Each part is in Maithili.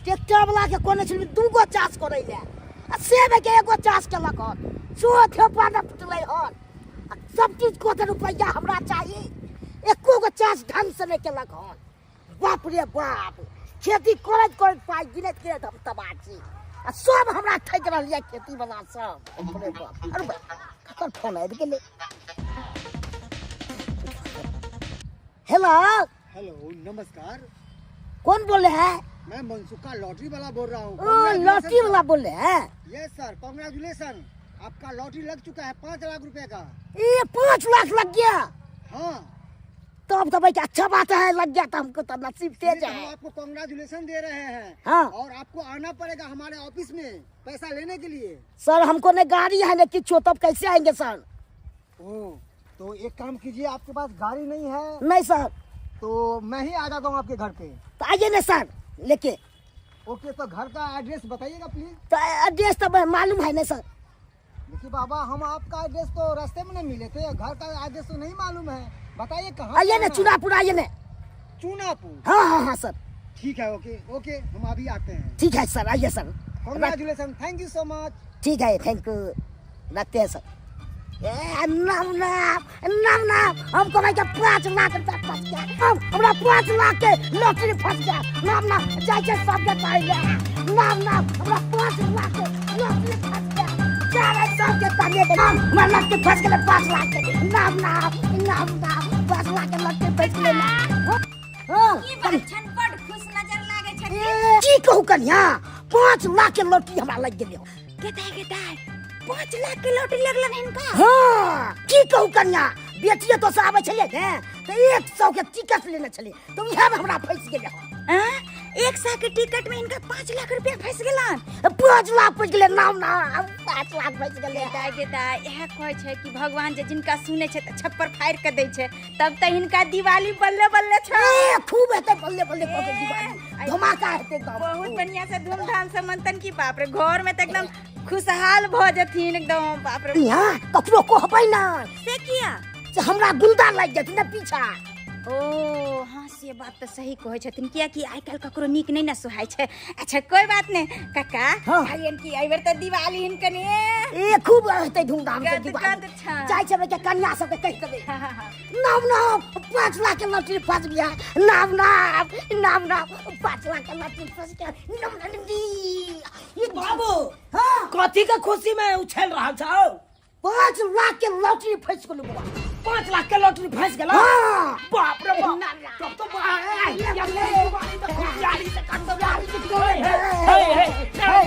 ट्रैक्टर वाला के कहने छलियै दूगो चास करै लए आ से मे के एगो चास केलक हन सेहो थेपा नहि फुटलै हन आ सब चीज कऽ के रुपैआ हमरा चाही एको गो चास ढंग से नहि केलक हन बाप रे बाप खेती करैत करैत पाइ गिनैत गिनैत हम तबाह छी आ सब हमरा ठकि रहल यऽ खेती वाला सब बाप रे बाप अरे बा ककर फोन आबि गेलै हेलो हेलो नमस्कार कौन बोल रहे हैं मैं मनसुखा लॉटरी वाला बोल रहा हूँ ओ लॉटरी वाला बोल रहे हैं यस सर कॉन्ग्रेचुलेशन आपका लॉटरी लग चुका है 5 लाख रुपए का ये 5 लाख लग गया हाँ तब तो भाई अच्छा बात है लग गया तो हमको तो नसीब इसलिए तेज तो हम है आपको कॉन्ग्रेचुलेशन दे रहे हैं हाँ। और आपको आना पड़ेगा हमारे ऑफिस में पैसा लेने के लिए सर हमको नहीं गाड़ी है ना किच्छो तब कैसे आएंगे सर ओ तो एक काम कीजिए आपके पास गाड़ी नहीं है नहीं सर तो मैं ही आ जाता हूँ आपके घर पे तो आइए ना सर लेके ओके तो घर का एड्रेस बताइएगा प्लीज तो एड्रेस तो मालूम है ना सर देखिए बाबा हम आपका एड्रेस तो रास्ते में नहीं मिले थे घर का एड्रेस तो नहीं मालूम है बताइए कहाँ आइए ना आना है? चुनापुर आइए ना चूनापुर हाँ हाँ हाँ सर ठीक है ओके ओके हम अभी आते हैं ठीक है सर आइए sir congratulation thank you so much ठीक है thank you रखते हैं सर ए नाम नाम नाम नाम हमको भाई के 5 लाख रुपया फंस गया हम हमरा 5 लाख के लॉटरी फंस गया नाम नाम जाइ छै सबके कहै नाम नाम हमरा 5 लाख के लॉटरी फंस गया जा रहे सबके कहने के नाम हमरा लॉटरी फंस गेलै 5 लाख के नाम नाम नाम नाम 5 लाख के लॉटरी फंस गेलै हाँ की बात छन बड खुश नजर लागे छथिन ए, की कहू कन्या 5 लाख के लॉटरी हमरा लागि गेलै केताय केताय 5 लाख के लॉटरी लगलन हिनका हाँ की कहू कन्या बेटिए तो से आबै छलियै ने तऽ 100 के टिकट लेने छलियै तऽ उएहमे हमरा फँसि गेलै हन। आँ? 100 के टिकट में इनका 5 लाख रुपया फंस गेलन 5 लाख फँसि गेलै नाम नाम 5 लाख फँसि गेलै दाय गे दाय इएह कहै छै कि भगवान जे जिनका सुनै छै तऽ छप्पर फाड़ि के दै छै तब तऽ हिनका दिवाली बल्ले बल्ले छै ए खूब हेतै बल्ले बल्ले कऽ के दिवाली धमाका हेतै एकदम बहुत बढ़िया से धूमधाम से मनतन की बाप रे घर में तऽ एकदम खुशहाल भऽ जेथिन एकदम बाप रे यहाँ ककरो कहबै ना से किया से हमरा गुंडा लागि जेतै ने पीछा ओ हाँ से बात तऽ सही कहै छथिन कियाकि आइ काल्हि ककरो नीक नहि ने सुहाइ छै अच्छा कोई बात नहि काका हाँ। कहलियनि कि एहि बेर तऽ दिवाली हिनकनि ए खूब हेतै धूमधाम से गद दिवाली गद छै। जाइ छै के कन्या सबके कहि देबै हाँ, हाँ, हाँ। नाम नाम 5 लाख के लॉटरी फंस गया नाम नाम नाम नाम 5 लाख के लॉटरी फंस गया नाम नाम ये बाबू हाँ कथी के खुशी में उछल रहल छौ 5 लाख के लॉटरी फंस गेल बुआ 5 लाख के लॉटरी फंस गेल हाँ बाप रे बाप ना, ना। तब तो ये दिवाली तो खुशहाली से काट दो हे हे हे हे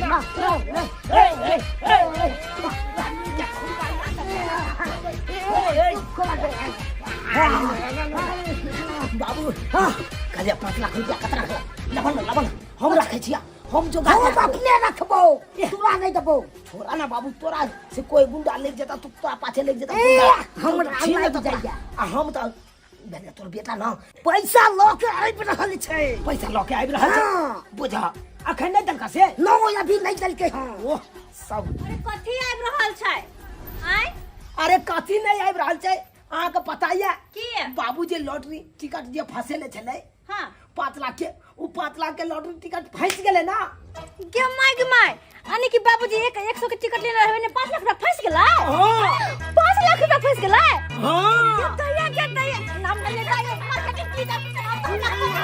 ना, ना, ना। हे हे हे बाबू हाँ कहलियै 5 लाख रुपया कतरा रखल लबन लबन हम रखै छियै हम जोगा हम अपने रखबो तोरा नहीं देबो छोड़ा ना बाबू तोरा से कोई गुंडा लेके जेता तू तोरा पाछे लेके जेता ए, गुंडा हमरा छीन लागि लेता तोरा। जाइया। आ हम तऽ भेलै तोर बेटा ना पैसा लऽ के आबि रहल छै पैसा लऽ के आबि रहल छै हाँ। बुझा अखन नहि देलका से नो अभी नहीं देलकै हँ ओह सब अरे कथी आबि रहल छै आँय अरे कथी नहि आबि रहल छै अहाँके पता यऽ की बाबू जे लॉटरी टिकट जे फंसेले छलै हाँ 5 लाख के ओ 5 लाख के लॉटरी टिकट फंसि गेलै ना गे my गे my यानी कि बाबूजी एक 100 के टिकट लेने रहै ने 5 लाख रुपया फंस गेलै हाँ 5 लाख रुपया फंस गेलै हाँ गे दैया गे दैया नाम ले दैया मार्केटिंग की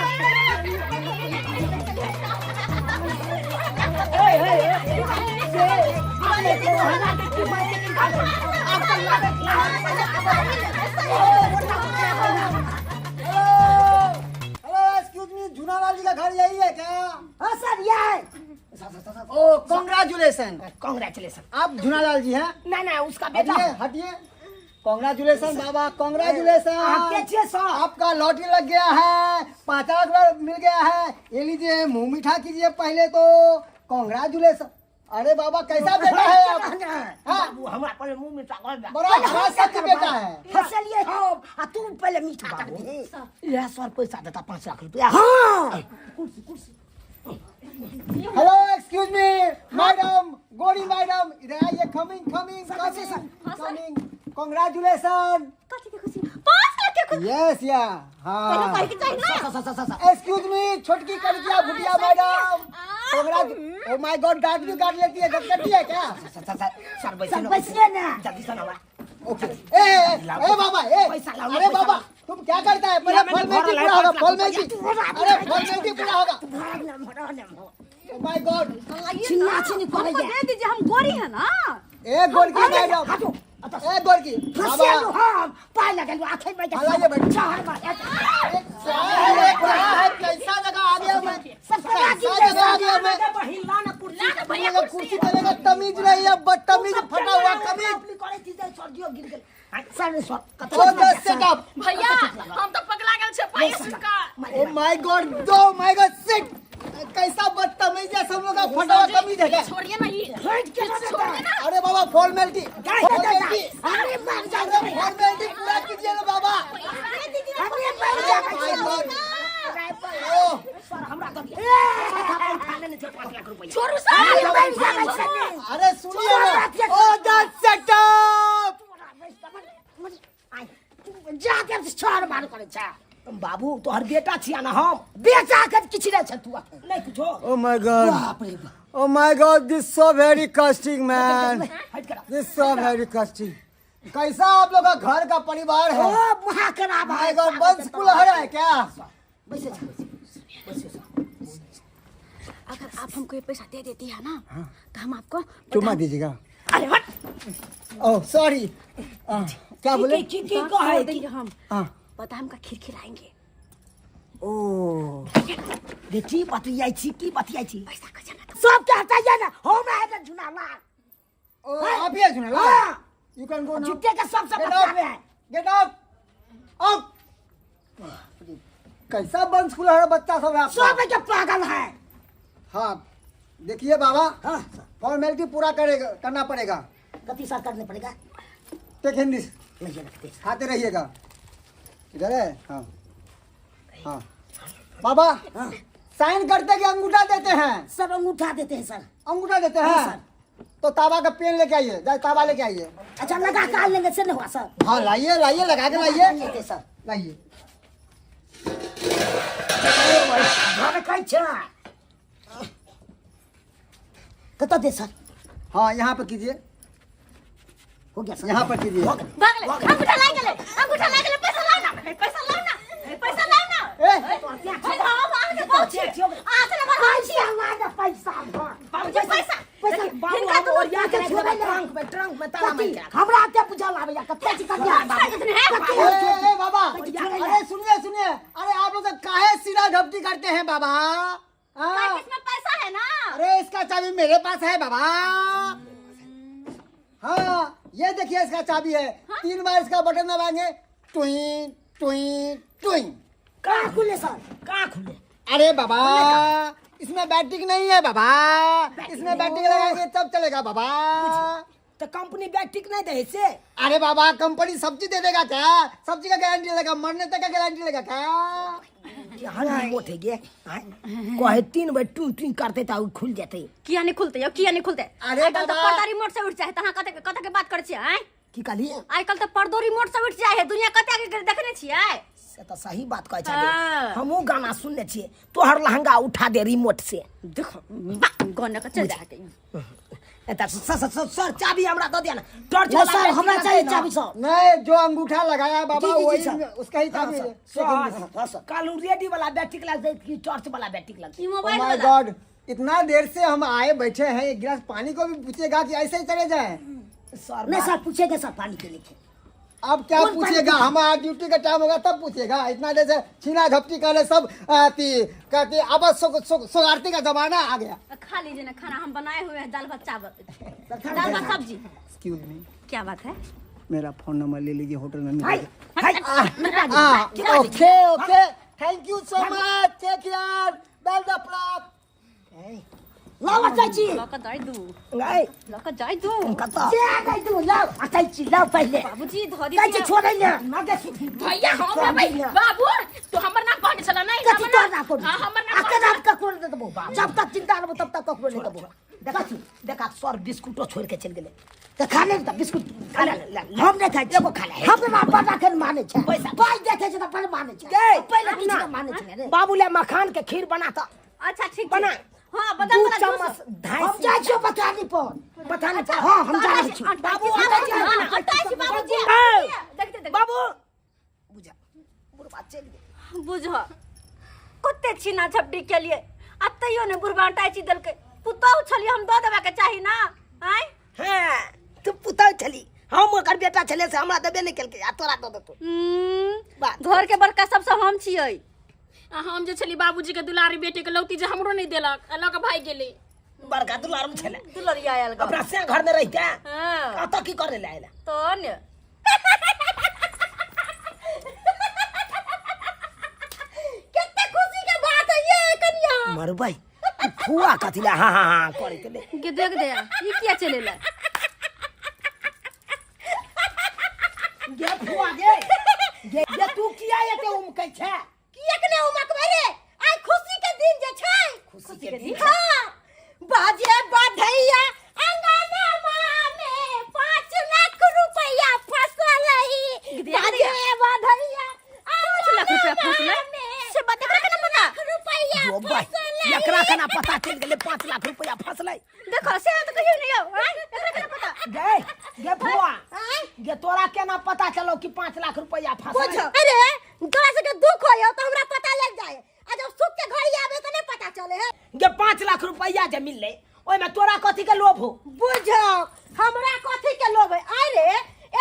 हेलो एक्सक्यूज मी झूनालाल जी का घर यही है क्या हाँ सर ये है ओ कॉन्ग्रेचुलेशन कांग्रेचुलेशन आप झूनालाल जी हैं ना ना उसका बेटा हटिए हटिए कॉन्ग्रेचुलेशन बाबा कॉन्ग्रेचुलेशन आपके छे सर आपका लॉटरी लग गया है 5 लाख रुपया मिल गया है ये लीजिए मुंह मीठा कीजिए पहले तो कॉन्ग्रेचुलेशन अरे बाबा कैसा बेटा है आप हाँ? बाबू हमरा पहले मुंह मीठा कर दे बड़ा खास बेटा है फसलिए हम आ तू पहले मीठा कर दे इएह सर पैसा देता 5 लाख रुपया हाँ कुर्सी कुर्सी हेलो एक्सक्यूज मी मैडम गोरी मैडम इधर आइए coming coming coming coming congratulation कथी के खुशी 5 लाख के खुशी यस या पहले हाँ कहे के चाही ना एक्सक्यूज मी छोटकी कड़किया भुटिया मैडम ओ my God, दांत भी काट लेती है, गटगटी है क्या? सर सर सर सर बैसे सर बैसिए ना। जल्दी से नवा। ओके। ए ए, ए बाबा, ए, पैसा लाओ, अरे पैसा बाबा, लाओ। तुम क्या करता है? पहले या मैंने फॉर्मेलिटी भरा पूरा होगा, लाए, पाँच लाख फॉर्मेलिटी। अरे फॉर्मेलिटी पूरा होगा। ओ my God. छिन्ना छिन्नी हमको करैया। दे दीजिए, हम गोरी है ना। ए गोरकी मैडम, हटो। ए गोरकी फसिया बाबा। हम पाय लगल आखै में। हाँ, लाइए बैठ। शहर में क्या है, क्या है, कैसा जगह आ गया मैं? सब कैसा जगह आ गया मैं? हिला ना कुर्सी। ला ना भैया। तुम लोग कुर्सी चलेगा, तमीज नहीं है, बदतमीज, फटा हुआ कमीज। करे थी सर्दियों गिर गेल सर सर। ओ the setup. भैया, हम तो पगला गेल छे पाई सुनकर। ओ my God, oh my God, shit, कैसा बदतमीज है सब लोग का, फटा हुआ कमीज है क्या? छोड़िए ना ये। हट के छोड़िए ना। अरे बाबा, फॉर्मेलिटी, फॉर्मेलिटी। अरे मर जा। अरे फॉर्मेलिटी पूरा कीजिए ना बाबा। अरे मर जा। My God. Oh. Sir, हमरा दऽ दिअ, उठा लेने छै 5 लाख रुपैआ। छोड़ू सर। अरे मर जा। अरे सुनिए ना, ओ the setup. जाके छर मार करे छै। बाबू, तोहर बेटा छिया ना हम। बेचा के किछु नहि छै तू अखन। नहीं कुछो। ओ my God. बाप रे बाप। Oh my God, this so very costing man. हट कर। This so very costing. कैसा आप लोग का घर का परिवार है? ओ महा खराब। My God, वंश कुलहर है क्या? बैसे जा, बैसे जा। अगर आप हमको ये पैसा दे देती है ना, तो हम आपको चुम्मा दीजिएगा। अरे हट। ओह सॉरी, क्या बोले? की की तो कहै? छोड़ देंगे हम। हाँ। बादाम का खीर खिलाएंगे। ओ। देखी बतियाइ छी, की बतियाइ छी? पैसा का जाना तो सबके हटाइए ना, हमरा हेतै झुनाला। ओ, आप ही है सुना। हाँ। You can go now. झूठे के सब सब गेट बतियावे आउट। है। Get out, out. कैसा वंश कुलहर बच्चा सब है आपका? सब के पागल है। हाँ, देखिए बाबा। हाँ। फॉर्मेलिटी पूरा करेगा, करना पड़ेगा। कति सर करने पड़ेगा? टेक हिंदी। नहीं रखते। खाते रहिएगा। इधर है। हाँ हाँ बाबा, साइन करते कि अंगूठा देते हैं? सर, अंगूठा देते हैं सर। अंगूठा देते हाँ, हैं। सर। तो ताबा का पेन लेके आइए, जाए ताबा लेके आइए। अच्छा, लगा के लेंगे से नहीं हुआ सर। हाँ, लाइए लाइए, लगा के लाइए। लेते सर। लाइए। घर कहै छै कतऽ दे सर? हाँ, यहाँ पर कीजिए। हो गया सर। यहाँ पर कीजिए। भाग ले, अंगूठा लाग गेलै, अंगूठा लाग गेलै। पैसा लाओ ना, पैसा लाओ ना, पैसा लाओ ना। ए। हे, हम अहाँके बहुत छी, अहाँ से नंबर हम छी। पैसा लागे, पैसा भर। बाबूजी, पैसा। पैसा। बाबू, हिनका हम दुनू ओरिया के राखि देबै ट्रंक में, ट्रंक में ताला मारि के राखब। हमरा के बुझल आबैया कते छी कन्या। ए, ए, ए, बाबा, अरे सुनिए सुनिए, अरे आप लोग तो काहे सीधा झपटी करते हैं बाबा? हाँ? इसमें पैसा है ना? अरे, इसका चाबी मेरे पास है बाबा। हाँ, ये देखिए, इसका चाबी है। तीन बार इसका बटन दबाएंगे, टुई टुई टुई। कहाँ खुले सर? कहाँ खुले? अरे बाबा, इसमें बैटरी नहीं है बाबा। इसमें बैटरी लगाएंगे तब चलेगा बाबा। तऽ कंपनी बैटरी नहीं दे से? अरे बाबा, कंपनी सब्जी दे देगा क्या? सब्जी का गारंटी लेगा, मरने तक का गारंटी लेगा क्या? केहन रिमोट है गे आँय? कहे 3 बेर टू टू करते तऽ उ खुल जेतै। किया नहीं खुलते यौ, किया नहीं खुलते? अरे आइ काल्हि तऽ बाबा। पर्दा रिमोट से उठ जाए, तऽ अहाँ कते कते के बात करै छियै आँय? की कहली? आइ काल्हि तऽ पर्दो रिमोट से उठ जाए है, दुनिया कते आगे गेल देखने छियै? से तऽ सही बात कहै छै। हाँ। हमहूँ गाना सुनने छियै, तोहर लहंगा उठा दे रिमोट से। देखो बा गाना के चल जाके। ए तऽ सर सर सर, सर, चाबी हमरा दऽ दिअ ना टॉर्च नहीं वाला सर, बैटरी हमरा लगतै चाहिए ना। चाबी सर। नहीं, जो अंगूठा लगाया बाबा, जी, जी, जी, वही सर। उसका ही चाबी है। सर सर, कालू रेडी वाला बैटरी लगतै कि टॉर्च वाला बैटरी लगतै? ई ओ मोबाइल my वाला। गॉड, इतना देर से हम आए बैठे हैं, एक गिलास पानी को भी पूछेगा कि ऐसे ही चले जाए? सर। नहीं सर, पूछेगा सर पानी के लिए। अब क्या कौन पानी पूछेगा? हमारा ड्यूटी का टाइम होगा तब पूछेगा। इतना देर से छीना झपटी करे सब आती कहती, अब सुगारती का जमाना आ गया। खा लीजिए ना खाना, हम बनाए हुए हैं दाल भात चावल, दाल भात सब्जी। Excuse me. क्या बात है? मेरा फोन नंबर ले लीजिए, होटल में हाय। मिलेगा। Okay okay, thank you so much, take care, bell the clock. लाओ चाची। लऽ कऽ जाय दू। गै। लऽ कऽ जाय दू। कतऽ? जे गई तू, लाओ चाची, लाओ पहले। बाबूजी, धऽ चाची। दीजिए। छोड़ै ने। भैया, हम लेबै। बाबू, तू हमर नाम कहने छला नहीं? कथी तोर ना करू? हाँ, हमर नाम। आ केना ककरो नहि देबो, जब तक चिंता रहबो तब तक ककरो नहि देबो। देखा देखा सर, बिस्कुटो छोड़ के चलि गेलै। तऽ खा ले तऽ बिस्कुट खा ले, ले, ले। हम नहि खाइ छी। एगो खा ले। हम ना बड़ा के मानै छै। पैसा। पाइ देखै छै तऽ बड़ मानै छै। गै, पहिले किछु नहि मानै छै रे। बाबू ले मखान के खीर बना तऽ। अच्छा, ठीक। बना। हां बदाम दू वाला जूस चम्मच ढाई हम जाइ छियो बथानी पर बथानी पर हां हम जा रहल छी बाबू अटाई छी बाबूजी देखते देखते बाबू बुझा बुढ़बा चलि गेल बुझ कते छीना झपटी केलिए आ तैयो ने बुढ़बा अटाई देलकै पुतहु छलिए हम दऽ देबाके चाही ना आँय हाँ तू पुतहु छली हम ओकर बेटा छले से हमरा देबे नहि केलकै आ तोरा दऽ देतौ बात घर के बड़का सबसँ हम छियै आ हम जे छली बाबूजी के दुलारी बेटी के लौती जे हमरो नहीं देलक आ लऽ के भागि गेलै बड़का दुलारू छले दुलरिया आयल ग अपना से घर में रहि के हाँ कतऽ की करे ले आयल तो ने कते खुशी के बात है ये कनिया मरबै फुआ कथी ले हाँ हाँ हाँ करे के ले के देख दे ई किया चलेला गे फुआ गे गे गे तू किया एते उमकै छै किएक ने उमकबै रे आइ खुशी के दिन जे छै खुशी के दिन हाँ बाजे बधैया अंगनमा में 5 लाख रुपया फसलई बाजे बधैया 5 लाख रुपया फसलै से बात एकरा केना पता रुपया जो भाई एकरा केना पता चलि गेलै 5 लाख रुपया फसलै देखो से तो कहियो नहीं आओ आय एकरा केना पता गे गे फुआ गे तोरा केना पता चलो कि 5 लाख रुपया फसलै अरे तोरा सबके दुख होय तो हमरा पता लग जाए आ जब सुख के घड़ी आवे तो नहीं पता चले है गे 5 लाख रुपया जे मिललै ओहिमे तोरा कथी के लोभ हो बुझो हमरा कथी के लोभ है अरे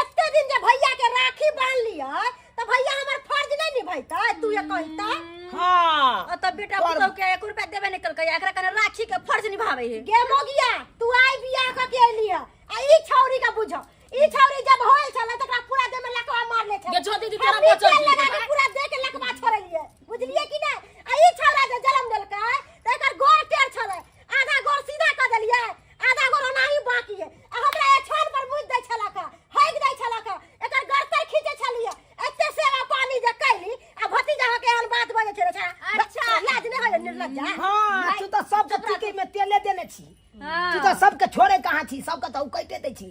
एते दिन जे भैया के राखी बांध लिया तो भैया हमर फर्ज नहीं निभैता तू ये कहता हाँ और तब बेटा पुतहु के एक रुपया देबे नहीं कलकै एकरा कने राखी के फर्ज निभावे है गे मोगिया तू आई बियाह क के एली है आ ई छौरी के बुझो ई छौरी जब होल छले तकरा पूरा देह में लकवा मारले छले गे जो दीदी तोरा हम बचल तेल लगा के पूरा देह के लकवा छोड़लिए बुझलिए कि नहीं आ ई छौरा जे जन्म देलकै त एकर गोर टेढ़ छले आधा गोर सीधा क देलिए आधा गोर ओनाही बाकी है आ हमरा ए छान पर मुझ दै छलक हगि दै छलक एकर गर्तर खींचे छलिए एते सेवा पानी जे कैली आ भतीजा के एहन बात बजै छै रे छौरा अच्छा लाज नहि होइए निर्लज्जा हाँ तू तऽ सबके टीके में तेले देने छी तू तऽ सबके छोड़े कहाँ छी सबके तऽ उकैटे दै छी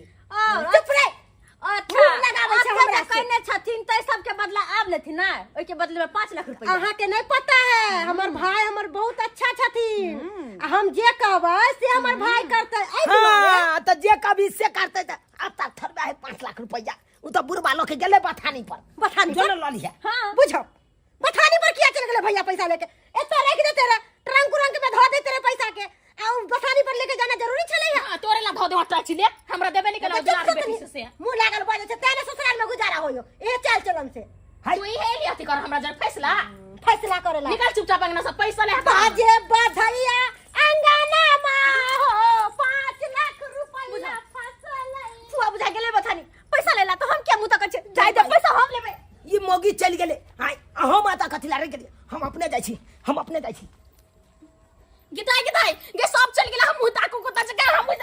चुप रे अच्छा मुँह लगाबै छै अच्छा हमरा से। कहने छथिन तऽ सबके बदला आब लेथिन ना ओहिके बदले में 5 लाख रुपया अहाँ के नहीं पता है हमर भाई हमर बहुत अच्छा छथिन आ हम जे कहबै से हमर भाई करतै एहि दुआरे हाँ तऽ जे कभी से करतै तऽ अब तक थोड़बा है 5 लाख रुपया उ तऽ बुढ़बा लऽ के गेलै बथानी पर बथानी जो पर? ने लऽ लिहे हाँ बुझो बथानी पर किया चल गेलै भैया पैसा लेके एतऽ राखि देते रहे ट्रंक उरंक में धो देते रहे पैसा के आ उ बथानी पर लेके जाना जरूरी छलै है हाँ, तोरे ला धो देवा टैक्सी ले हमरा देबे नहीं केलौ दुलारी बेटी से से मुंह लागल बाजै छै तें ने ससुराल में गुजारा होयो ए चाल चलन से तू इहे लिया कर हमरा जर फैसला फैसला करेला निकल चुपचाप अंगना से पैसा ले बाजे बधैया अंगना मा हो 5 लाख रुपया फसलै फुआ बुझा गेलै बथानी पैसा लेला तो हम क्या मुंह तक छै जाय दे पैसा हम लेबै ई मौगी चलि गेलै आइ अहाँ माता कथी ला रहि गेलियै हम अपने जाइ छी हम अपने जाइ छी गिताई गिताई गे सब चल गेला हम मुंह ताकू कुत्ता जका हम जाइ।